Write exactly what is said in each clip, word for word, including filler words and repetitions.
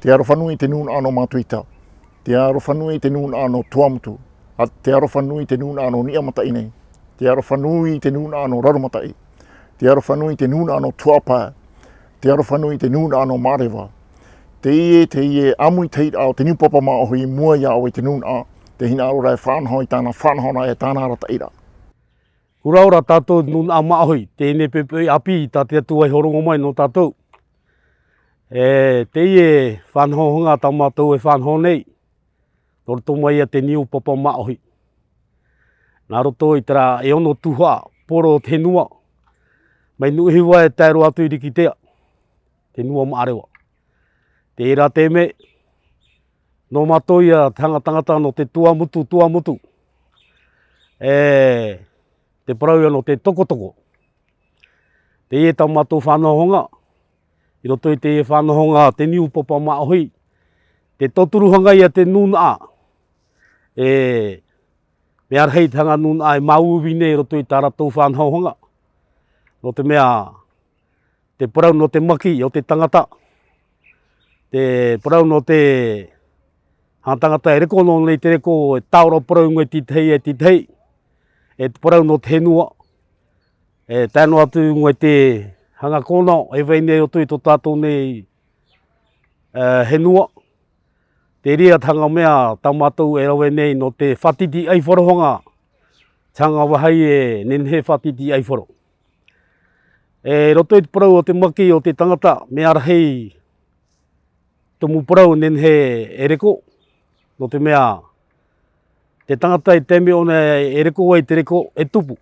Te aroha nui i te nūnaʻa nō Matuita. Te aroha nui i te nūnaʻa nō Tuamotu. ʻA, te aroha nui i te nūnaʻa nō Niʻa Mataʻi nei. Te aroha nui i te nūnaʻa nō Raromataʻi. Te aroha nui i te nūnaʻa nō Tuhaʻa Pae. Te aroha nui i te nūnaʻa nō Maʻareva. Teie, teie ʻāmuitahiraʻa o te niu papa māʻohi i mua iā ʻoe i te nūnaʻa, te hinaʻaro ra e faʻanaho i tāna faʻanahoraʻa e tāna arataʻiraʻa. Hurahura tātou nūnaʻa māʻohi, teie nei poʻipoʻi ʻāpī tā te Atua i hōroʻa mai nō tātou. E, teie faʻanahohanga tā mātou e faʻanaho nei, nō roto mai ia te niu papa māʻohi. Nā roto i terā e ono tuhaʻa poro o te henua, mai Nuʻuhiva e tae roa atu i Rikitea, te nua Maʻareva. Terā te mea, nō mātou ia te hanga tangata nō te Tuamotu, Tuamotu. E, te parau ia nō te tokotoko. Teie tā mātou faʻanahohanga, i roto i teie faʻanahohanga te niu papa māʻohi, te tauturuhanga ia te nūnaʻa, e, mea rahi te hanga nūnaʻa e māuiui nei i roto i tā rātou faʻanahohanga. Nō te mea, te parau nō te maki o te tangata, te parau nō te hanga tangata e reko noa nei te reko, e tāora parau i ʻō i te tahi, e te tahi, e te parau nō te henua, e tae noa atu i ʻō i te hanga kōnā, e vai nei i roto i tō tātou nei, e, henua. Te reira te hanga mea tā mātou e rave nei nō te faʻatitiʻaifarohanga, te hanga vāhi e nehenehe faʻatitiʻaifaro. E roto i te parau o te maki o te tangata, mea rahi tumu parau nehenehe e reko, nō te mea, te tangata i te mea ʻōna e reko ai te reko e tupu.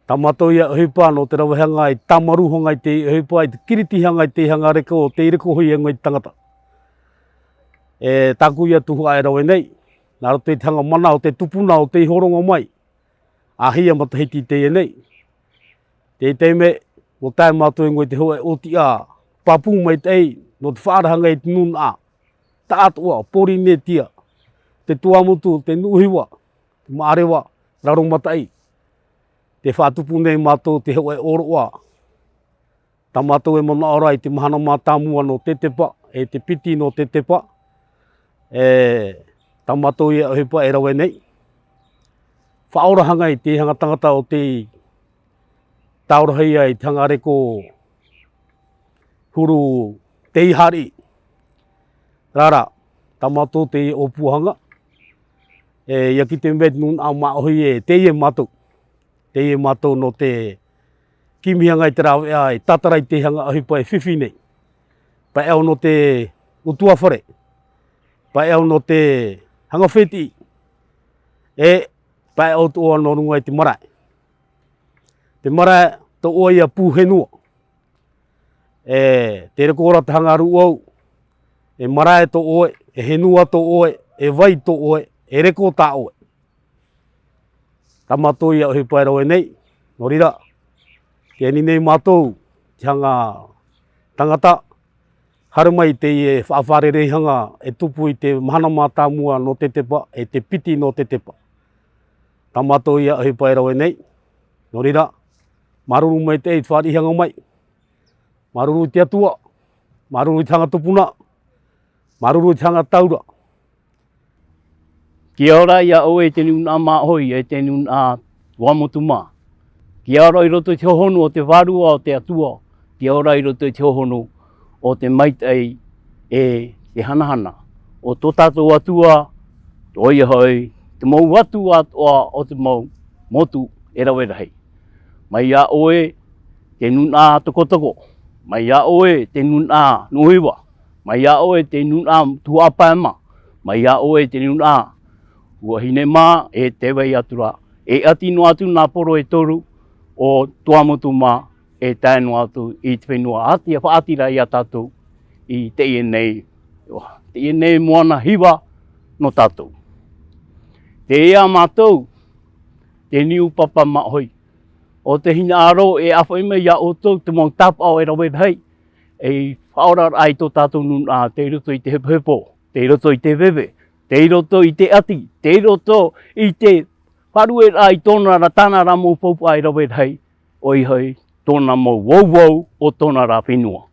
Tā mātou ia ʻohipa nō te ravehanga i tāmarūhanga i te ʻohipa, i te kiritihanga i te hanga reko, o te reko hoʻi e ʻō i te tangata. E tāku ia tuhaʻa e rave nei, nā roto i te hanga mana o te tupuna o tei hōroʻa mai, ʻāhia matahiti teie nei. Te taime, ʻua tae mātou i ʻō i te hōʻē ʻōtiʻa pāpū maitaʻi, nō te faʻaarahanga i te nūnaʻa, taʻatoʻa, Pōrīnetia, te Tuamotu, te Nuʻuhiva, te Maʻareva, Raromataʻi. Tē faʻatupu nei mātou te hōʻē ʻōroʻa. Tā mātou e manaʻo ra i te mahana mātāmua nō Tetepa, e te piti nō Tetepa. E, tā mātou ia ʻohipa e rave nei. Faʻaorahanga i te hanga tangata o tei tāorahia i te hanga reko huru tei haere. Rā rā, tā mātou te ʻōpuahanga. E, ʻia kite mai te nūnaʻa māʻohi e teie mātou. Teie mātou nō te kimihanga i te rāveʻa e tātara i te hanga ʻohipa e fifi nei. Pae ʻau nō te ʻutuāfare. Pae ʻau nō te hanga fētiʻi. E pae ʻau atoʻa nō runga i te marae. Te marae tō ʻoe ia pū henua. E, te reko ra te hanga rūʻau, e marae tō ʻoe, e henua tō ʻoe, e vai tō ʻoe, e reko tā ʻoe. Tā mātou ia ʻohipa e rave nei, nō reira, tē ani nei mātou, te hanga tangata, haere mai i teie faʻafārereihanga e tupu i te mahana mātāmua nō Tetepa, e te piti nō Tetepa. Tā mātou ia ʻohipa e rave nei, nō reira, māuruuru maitaʻi i te fāriʻihanga mai. Māuruuru i te Atua, māuruuru i te hanga tupuna, māuruuru i te hanga taura. Kia ora iā ʻoe te nūnaʻa māʻohi, e te nūnaʻa Tuamotu mā. Kia ora i roto i te hōhonu o te Vārua o te Atua, kia ora i roto i te hōhonu o te maitaʻi e te hanahana o tō tātou Atua, ʻoia hoʻi, te mau atua atoʻa o te mau motu e rave rahi. Mai iā ʻoe te nūnaʻa Tokotoko, mai iā ʻoe te nūnaʻa Nuʻuhiva, mai iā ʻoe te nūnaʻa Tuhaʻa Pae mā, mai iā ʻoe te nūnaʻa Huahine mā, e tē vai atu ra, e ʻati noa atu nā poro e toru o Tuamotu mā, e tae noa atu i te fenua ʻati, e faʻaʻati ra iā tātou i teie nei, teie nei moana hiva nō tātou. Teie mātou, te niu papa māʻohi. ʻO te hinaʻaro e ʻāfaʻi mai iā ʻoutou te mau tāpaʻo e rave rahi, ei faʻaoraraʻa i tō tātou nūnaʻa, tei roto i te hepohepo, tei roto i te veve, tei roto i te ʻati, tei roto i te faʻarueraʻa i tōna ra, tāna ra mau pāpū e rave rahi, ʻoia hoʻi, tōna mau vauvau o tōna ra fenua.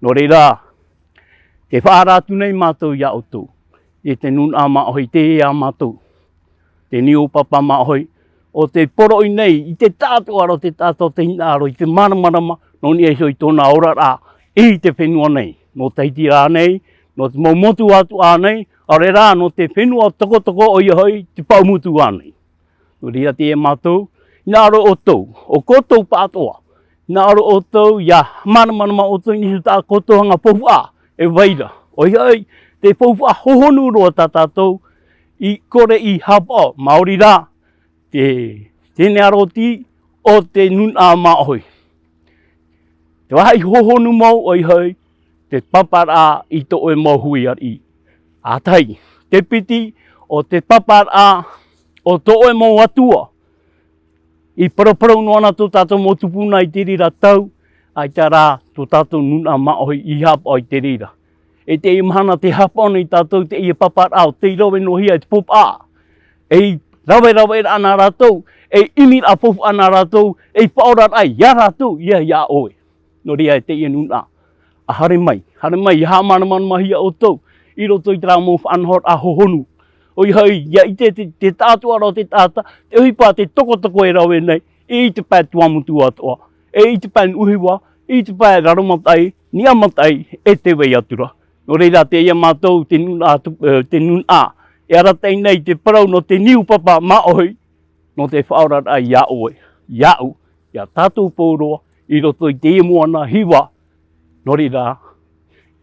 Nō reira, Te faʻaara atu nei mātou iā ʻoutou, i te nūnaʻa māʻohi, teie mātou, te niu papa māʻohi, ʻo tē poroʻi nei i te taʻatoʻa roa, te taʻatoʻa o te hinaʻaro i te māramarama, nō niʻa iho i tōna oraraʻa i te fenua nei, nō Tahiti rānei, nō te mau motu atoʻa nei, ʻaore rā, nō te fenua tokotoko ʻoia hoʻi te paʻumotu ānei. Nō reira teie mātou, hinaʻaro ʻoutou, ʻo koutou pāʻatoʻa, hinaʻaro ʻoutou, ʻia māramarama ʻoutou i niʻa i tā koutou hanga faufaʻa e vai ra. ʻOia hoʻi, te faufaʻa hohonu roa tā tātou i kore i haʻapaʻo, maori rā, te, te hinaʻaro oti o te nūnaʻa māʻohi. Te vāhi hohonu mau ʻoia hoʻi, te paparaʻa i tō ʻoe mau hui ariʻi. ʻA tahi, te piti o te paparaʻa o tō ʻoe mau atua. I paraparau noa na tō tātou mau tupuna i te reira tau, ʻaita rā tō tātou nūnaʻa māʻohi i haʻapaʻo i te reira. E teie mahana tē haʻapaʻo nei tātou i teie paparaʻa ʻo tei rave noa hia e te popaʻa. Ei raverave raʻa nā rātou, ei ʻimiraʻa faufaʻa nā rātou, ei faʻaoraraʻa iā rātou, ʻia, iā ʻoe. Nō reira e teie nūnaʻa, ʻa haere mai, haere mai, ʻia haʻamāramaramahia ʻoutou, i roto i terā mau faʻanahoraʻa hohonu. ʻOia hoʻi, ʻia ʻite te, te taʻatoʻa roa o te taʻata, te ʻohipa, te tokotoko e rave nei, i te pae Tuamotu atoʻa, e i te pae Nuʻuhiva, i te pae Raromataʻi, Niʻa Mataʻi, e tē vai atu ra. Nō reira, teie mātou, te nūnaʻa, e, te nūnaʻa, e arataʻi nei te parau nō te niu papa māʻohi, nō te faʻaoraraʻa iā ʻoe, iāʻu, iā tātou pauroa, i roto i teie moana hiva. Nō reira,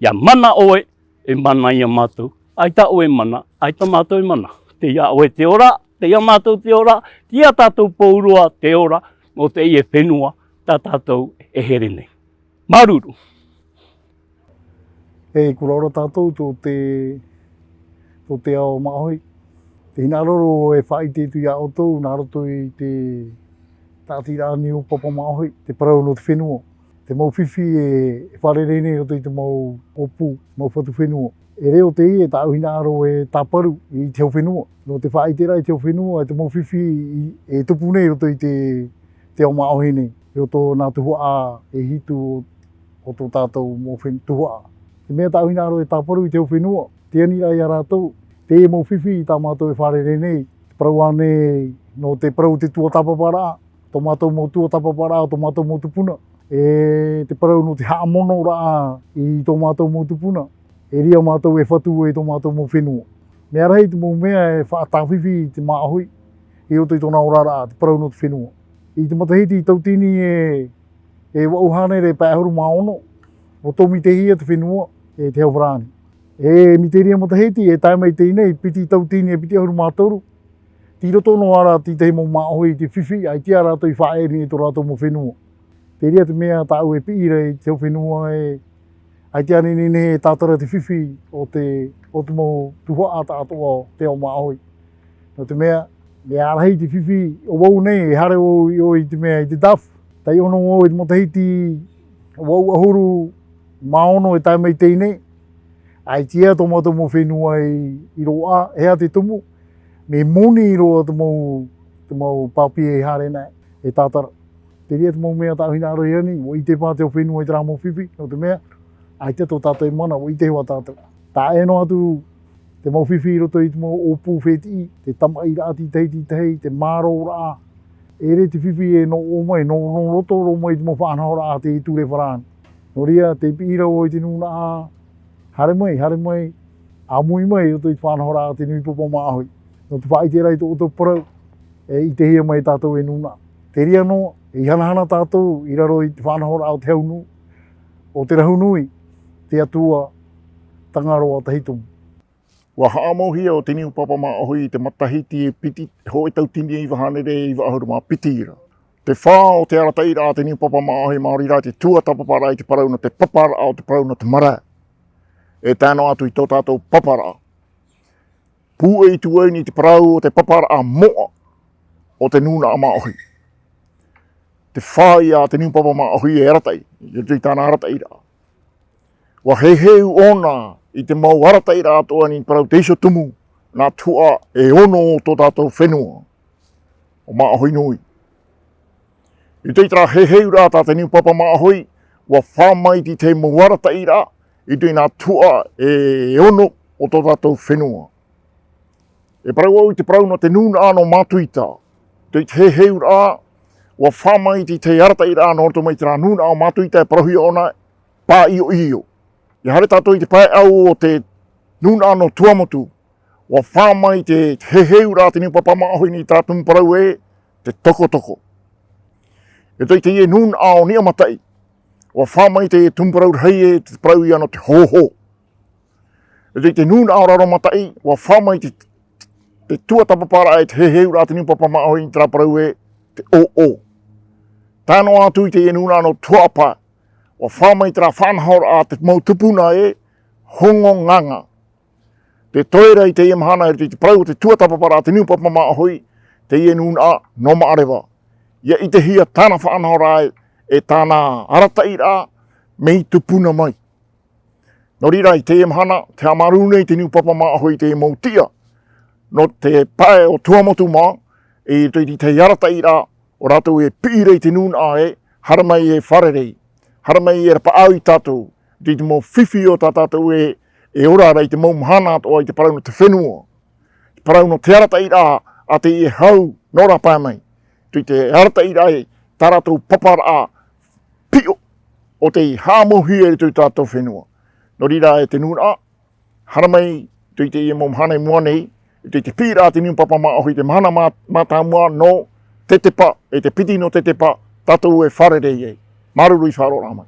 ʻia mana ʻoe, e mana iā mātou. ʻAita ʻoe e mana, ʻaita mātou e mana. Tei iā ʻoe te ora, tei iā mātou te ora, tei iā tātou pauroa te ora, nō teie fenua tā tātou e here nei. Māuruuru. E kuraʻora tātou tō te, tō te ao māʻohi. Te hinaʻaro e faʻaʻite atu iā ʻoutou, nā roto i te tāʻatiraʻa niu papa māʻohi, te parau nō te fenua. Te mau fifi e, e fārerei nei i roto i te mau ʻōpū, mau fatu fenua. E reo teie, tāʻu hinaʻaro e tāparu i te hau fenua. Nō te faʻaʻiteraʻa i te hau fenua, e te mau fifi i, e tupu nei i roto i te, te ao māʻohi nei. I roto nā tuhaʻa e hitu o, o tō tātou mau fen-, tuhaʻa. Te mea tāʻu hinaʻaro e tāparu i te hau fenua, te aniraʻa iā rātou, te mau fifi tā mātou e fārerei nei, te parau ānei nō te parau te tuatāpaparaʻa, tō mātou mau tuatāpaparaʻa, tō mātou mau tupuna. E te parau nō te haʻamonoraʻa i tō mātou mau tupuna. E riro mātou e fatu i tō mātou mau fenua. Mea rahi te mau mea e faʻatāfifi i te māʻohi, i roto i tōna oraraʻa, te parau nō te fenua. I te matahiti tauatini e, e vaʻu hānere pae ʻahuru mā ono, ʻua tōmitehia te fenua, e te hau farāni. E miteria matahiti, e tae mai teie nei, piti tauatini e piti ʻahuru mā toru, tei roto noa ra te tahi mau māʻohi i te fifi, ʻaita rātou i faʻaʻere i tō rātou mau fenua. Te reira te mea tāʻu e piʻi ra i te hau fenua e, ʻaita nehenehe e tātara te fifi o te, o te mau tuhaʻa taʻatoʻa o te ao māʻohi. Nō te mea, mea rahi te fifi, ʻo vau nei, e haere vau i, i te mea, i te daf, taiʻo noa vau i te matahiti vaʻu ʻahuru mā ono e tae mai teie nei, ʻaita tō mātou mau fenua i, i roaʻa, e aha te tumu, mea moni roa te mau, te mau pāpī e haere nei, e tātara. Te reira te mau mea tāʻu hinaʻaro e ani, ʻua ʻite paha te hau fenua i terā mau fifi, nō te mea, ʻaita tō tātou e mana, ʻua ʻite hoʻi tātou. Tae noa atu te mau fifi i roto i te mau ʻōpū fētiʻi, te tamaʻiraʻa tītahi, tītahi, te mārōraʻa. E ʻere te fifi e noʻo mai, nō, nō roto roa mai i te mau faʻanahoraʻa a te ture farāni. Nō reira, tē piʻi ra vau i te nūnaʻa, haere mai, haere mai, ʻāmui mai i roto i te faʻanahoraʻa a te niu papa māʻohi. Nō te faʻaʻiteraʻa i tō ʻoutou parau, e ʻitehia mai e tātou e nūnaʻa. Te reira noa, e hanahana tātou i raro i te faʻanahoraʻa o te hau nui, o te rahu nui, te Atua Tangaroa Tahitumu. ʻUa haʻamauhia ʻo te niu papa māʻohi i te matahiti e piti, hōʻē tauatini e iva hānere e iva ʻahuru mā piti ra. Te fā o te arataʻiraʻa a te niu papa māʻohi, maori rā te tuatāpaparaʻa i te parau nō te paparaʻa ʻo te parau nō te marae. E tae noa atu i tō tātou paparaʻa. Pūʻoi atu ai nei te parau o te paparaʻa moʻa o te nūnaʻa māʻohi. Te fā ia a te niu papa māʻohi e arataʻi, i roto i tāna arataʻiraʻa. ʻUa heheu ʻōna i te mau arataʻiraʻa atoʻa nei, parau te iho tumu, nā tuhaʻa e ono o tō tātou fenua, ʻo Māʻohi nui. I te, i terā heheuraʻa tā te niu papa māʻohi, ʻua fā mai te tahi mau arataʻiraʻa, i te nā tuhaʻa e ono o tō tātou fenua. E parau au i te parau nō te nūnaʻa nō Matuita. Tei te heheuraʻa, ua fā mai te, te arataʻiraʻa nō roto mai te rā nūnaʻa o Matuita e parauhia ʻōna, pāʻioʻio. ʻIa haere tātou i te pae ʻau o te nūnaʻa nō Tuamotu, ua fā mai te, te heheuraʻa te niu papa māʻohi nei tā tumu parau e, te tokotoko. E tei te ie nūnaʻa o Niʻa Mataʻi, ua fā mai te tumu parau rahi e, te parau ia nō te hōhō. E tei te nūnaʻa o Raro Mataʻi, ua fā mai te, te tuatāpaparaʻa e te heheuraʻa te niu papa māʻohi nei tā parau e, te ʻōʻō. Tae noa atu i te ie nūnaʻa nō Tuhaʻa Pae, ua fā mai te rā faʻanahoraʻa te mau tupuna e, hongo nganga. Te toera i teie mahana e rite i te parau o te tuatāpaparaʻa te niu papa māʻohi, teie nūnaʻa nō Maʻareva. ʻIa ʻitehia tāna faʻanahoraʻa e, e tāna arataʻiraʻa, mea tupuna mai. Nō reira i teie mahana, tē haʻamāuruuru nei te niu papa māʻohi i te mau tiʻa. Nō te pae o Tuamotu mā, i roto i te arataʻiraʻa, ʻo rātou e piʻi ra i te nūnaʻa e, haere mai e fārerei. Haere mai e rapaʻau ia tātou, i te mau fifi o tā tātou e, e ora ra i te mau mahana atoʻa i te parau nō te fenua. Te parau nō te arataʻiraʻa a teie hau nō rāpae mai. Tei te arataʻiraʻa e, tā rātou paparaʻa piʻo, ʻo tei haʻamauhia i roto i tā tātou fenua. Nō reira e te nūnaʻa, haere mai, tei teie mau mahana i mua nei, tei te piʻiraʻa te niu papa māʻohi te mahana mā-, mātāmua nō Tetepa, e te piti nō Tetepa, tātou e fārerei ai. Māuruuru i faʻaroʻo mai.